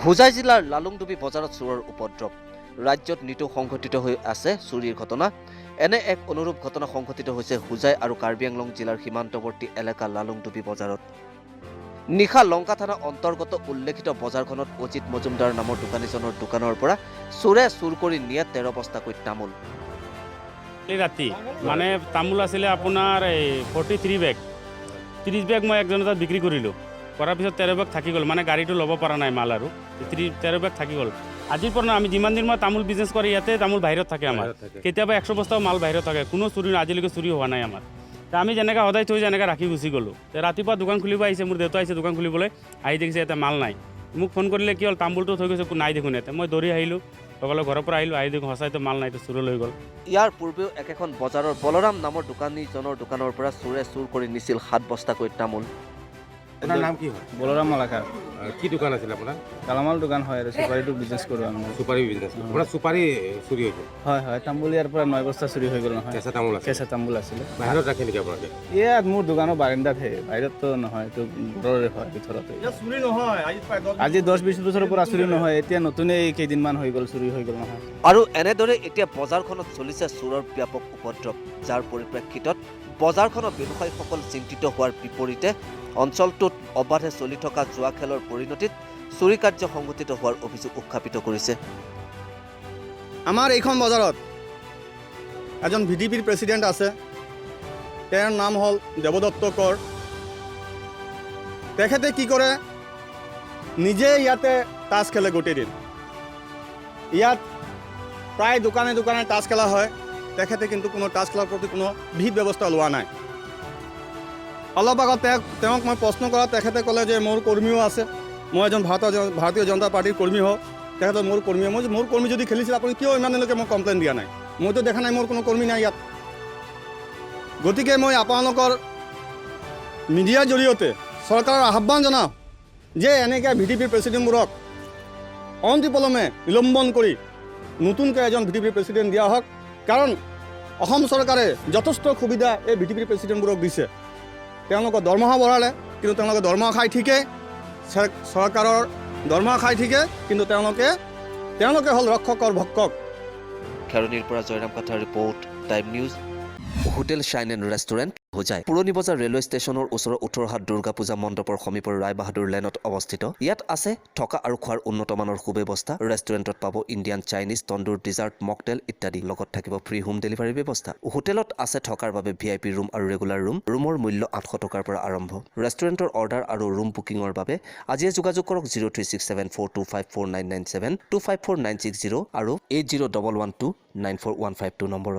হোজাই জিলাৰ লালুংডুবি বজাৰত চোৰৰ উপদ্ৰৱ। ৰাজ্যত নিতৌ সংঘটিত হৈ আছে চুৰিৰ ঘটনা। এনে এক অনুৰূপ ঘটনা সংঘটিত হৈছে হোজাই আৰু কাৰ্বি আংলং জিলাৰ সীমান্তৱৰ্তী এলেকা লালুংডুবি বজাৰত। নিশা লংকা থানা অন্তৰ্গত উল্লেখিত বজাৰখনত অজিত মজুমদাৰ নামৰ দোকানীজনৰ দোকানৰ পৰা চোৰে চুৰ কৰি নিয়ে 13 বস্তাকৈ তামোল। কালি ৰাতি মানে তামোল আছিলে আপোনাৰ এই 43 বেগ। 30 বেগ মই একজনৰ তাত বিক্ৰী কৰিলোঁ। কৰাৰ পিছত 13 বেগ থাকি গ'ল। মানে গাড়ীটো ল'ব পৰা নাই মাল আৰু 13 বেগ থাকি গ'ল। আজিৰ পৰা নহয়, আমি যিমান দিন মই তামোল বিজনেছ কৰে, ইয়াতে তামোল বাহিৰত থাকে আমাৰ। বাহিৰত থাকে। কেতিয়াবা 100 বস্তাও মাল বাহিৰত থাকে। কোনো চুৰি, আজিলৈকে চুৰি হোৱা নাই আমাৰ। তে আমি যেনেকৈ সদায় থৈ যেনেকৈ ৰাখি গুচি গ'লোঁ। তে ৰাতিপুৱা দোকান খুলিব আহিছে, মোৰ দেউতা আহিছে দোকান খুলিবলৈ। আহি দেখিছে ইয়াতে মাল নাই। মোক ফোন কৰিলে, কি হ'ল, তামোলটো থৈ গৈছে, নাই দেখোন ইয়াতে। মই দৌৰি আহিলোঁ, লগালগ ঘৰৰ পৰা আহিলোঁ। আহি দেখোঁ সঁচাইতো মাল নাই, এইটো চুৰে লৈ গ'ল। ইয়াৰ পূৰ্বেও একেখন বজাৰৰ বলৰাম নামৰ দোকানীজনৰ দোকানৰ পৰা চোৰে চুৰ কৰি নিছিল 7 বস্তাকৈ তামোল। আপোনাৰ নাম কি হয়? বলৰাম মালাকাৰ। কি দোকান আছিল আপোনাৰ? গালামাল দোকান হয় আৰু চুপাৰীটো বিজনেছ কৰোঁ আমি। চুপাৰী বিজনেছ। আপোনাৰ চুপাৰী চুৰি হৈছে? হয়, তামোল ইয়াৰ পৰা 9 বস্তা চুৰি হৈ গ'ল নহয়। কেঁচা তামোল আছে? কেঁচা তামোল আছিলে। বাহিৰত ৰাখে নেকি আপোনালোকে? ইয়াত মোৰ দোকানৰ বাৰাণ্ডাতহে, বাহিৰততো নহয়, এইটো ঘৰৰে হয়, ভিতৰতে। চুৰি নহয়, আজি প্ৰায় 10 আজি 10-20 বছৰৰ পৰা চুৰি নহয়, এতিয়া নতুনেই কেইদিনমান হৈ গ'ল, চুৰি হৈ গ'ল নহয়। আৰু এনেদৰে এতিয়া বজাৰখনত চলিছে চোৰৰ ব্যাপক উপদ্ৰৱ, যাৰ পৰিপ্ৰেক্ষিতত বজাৰখনৰ ব্যৱসায়ীসকল চিন্তিত হোৱাৰ বিপৰীতে অঞ্চলটোত অবাধে চলি থকা জুৱা খেলৰ পৰিণতিত চুৰি কাৰ্য সংঘটিত হোৱাৰ অভিযোগ উত্থাপিত কৰিছে। আমাৰ এইখন বজাৰত এজন ভিডিপিৰ প্ৰেচিডেণ্ট আছে। তেওঁৰ নাম হ'ল দেৱদত্ত কৰ। তেখেতে কি কৰে? নিজে ইয়াতে তাচ খেলে গোটেই দিন। ইয়াত প্ৰায় দোকানে দোকানে তাচ খেলা হয়। তেখেতে কিন্তু কোনো তাচ খেলাৰ প্ৰতি কোনো বিহিত ব্যৱস্থা লোৱা নাই। অলপ আগত তেওঁক মই প্ৰশ্ন কৰাত তেখেতে ক'লে যে মোৰ কৰ্মীও আছে, মই এজন ভাৰতীয় জনতা পাৰ্টীৰ কৰ্মী হওঁ। তেখেতে মোৰ কৰ্মী, মই মোৰ কৰ্মী যদি খেলিছিল, আপুনি কিয় ইমান দিনলৈকে মোক কমপ্লেইন দিয়া নাই? মইতো দেখা নাই, মোৰ কোনো কৰ্মী নাই ইয়াত। গতিকে মই আপোনালোকৰ মিডিয়াৰ জৰিয়তে চৰকাৰৰ আহ্বান জনাওঁ যে এনেকৈ ভিডিপিৰ প্ৰেচিডেণ্টবোৰক অনতিপলমে নিলম্বন কৰি নতুনকৈ এজন ভিডিপিৰ প্ৰেচিডেণ্ট দিয়া হওক। কাৰণ অসম চৰকাৰে যথেষ্ট সুবিধা এই ভিডিপিৰ প্ৰেচিডেণ্টবোৰক দিছে। তেওঁলোকৰ দৰমহা বঢ়ালে, কিন্তু তেওঁলোকে দৰমহা খাই ঠিকেই, চৰকাৰৰ দৰমহা খাই ঠিকে, কিন্তু তেওঁলোকে হ'ল ৰক্ষকৰ ভক্ষক। খেৰণিৰ পৰা Jairam Kathar report, time news. Hotel shine and restaurant, Hojai পুৰণি বজাৰ ৰেলৱে ষ্টেচনৰ ওচৰৰ 18 হাত দুৰ্গা পূজা মণ্ডপৰ সমীপৰ ৰায়বাহাদুৰ লেনত অৱস্থিত। ইয়াত আছে থকা আৰু খোৱাৰ উন্নত মানৰ সুব্যৱস্থা। ৰেষ্টুৰেণ্টত পাব ইণ্ডিয়ান, চাইনিজ, তন্দুৰ, ডিজাৰ্ট, মকটেল ইত্যাদি। লগত থাকিব ফ্ৰী হোম ডেলিভাৰীৰ ব্যৱস্থা। হোটেলত আছে থকাৰ বাবে ভিআইপি ৰুম আৰু ৰেগুলাৰ ৰুম। ৰুমৰ মূল্য 800 টকাৰ পৰা আৰম্ভ। ৰেষ্টুৰেণ্টৰ অৰ্ডাৰ আৰু ৰুম বুকিঙৰ বাবে আজিয়ে যোগাযোগ কৰক 03674254997, 254960 আৰু 8011294152 নম্বৰত।